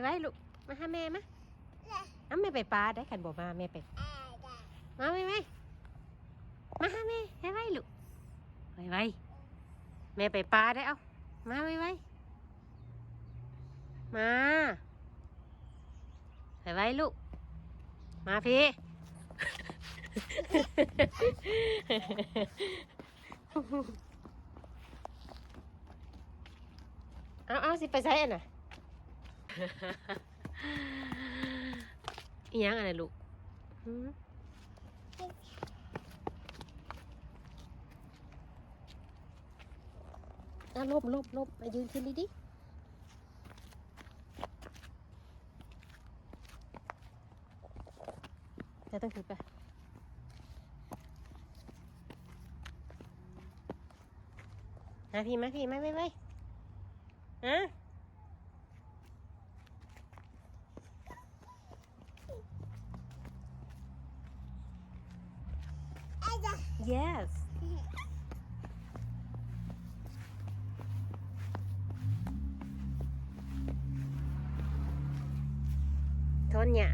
ໄວໆລູກ ມາຫາແມ່ມາ. ເອົາ ແມ່ໄປປ່າໄດ໋ ຄັນບໍ່ມາແມ່ໄປ. ມາໄວໆ ມາຫາແມ່ ໄວໆລູກ ໄວໆ ແມ່ໄປປ່າໄດ໋. ເອົາ ມາໄວໆ ມາ ໄວໆລູກ ມາພີ້. ເອົາໆ ຊິໄປໃສຫັ້ນນະ? ອີ່ຫຍັງຫັ້ນນະລູກ? ຫືມ? ອ່ະ ຫຼົບໆໆ ມາຢືນຂຶ້ນດີໆ. ແຕ່ຕ້ອງຂຶ້ນໄປ ມາພີ້ ມາພີ້ ມາໄວໆ ຮະ. Yes. ໂທນຫຍ້າ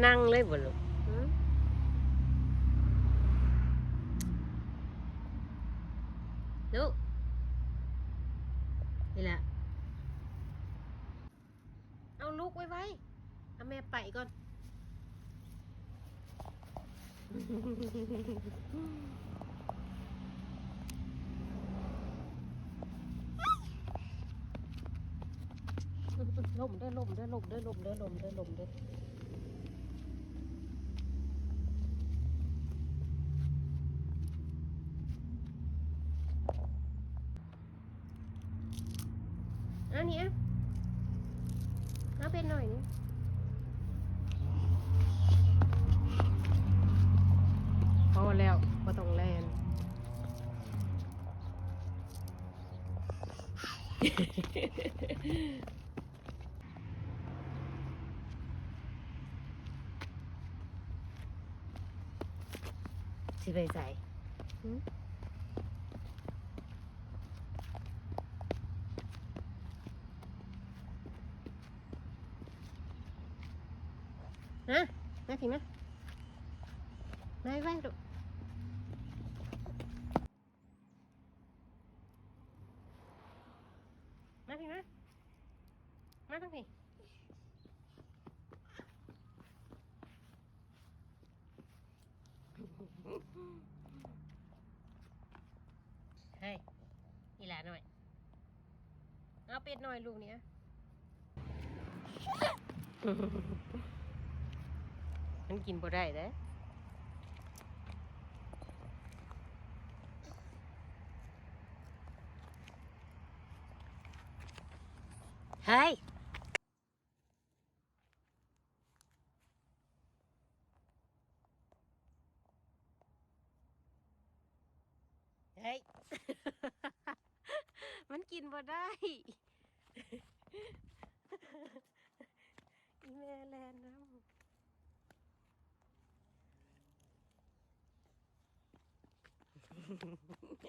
ນັ່ງເລີຍບໍ່ລູກ? ຫືມ? ລູກ ນີ້ລະ ເອົາ ລຸກໄວໆ ເອົາ ແມ່ໄປກ່ອນ. ລົ້ມເດີ ລົ້ມເດີ ລົ້ມເດີ ລົ້ມເດີ ລົ້ມເດີ ລົ້ມເດີ. ອັນນີ້ ເອົາເປັນໜ້ອຍນີ້ ພໍແລ້ວ ບໍ່ຕ້ອງແລ່ນ. ຊິໄປໃສ? ຫືມ? ມາ ມາພີ້ມາ ມາໄວໆລູກ ມາພີ້ມາ ມາທາງພີ້. ເຮີ້ຍ ອີ່ຫຼ້ານ້ອຍ ເອົາເປັດນ້ອຍລູກນີ້ ມັນກິນບໍ່ໄດ້ເດ້. ເຮີ້ຍ ເຮີ້ຍ ມັນກິນບໍ່ໄດ້ ອີ່ແມ່ແລ່ນນຳ. ເ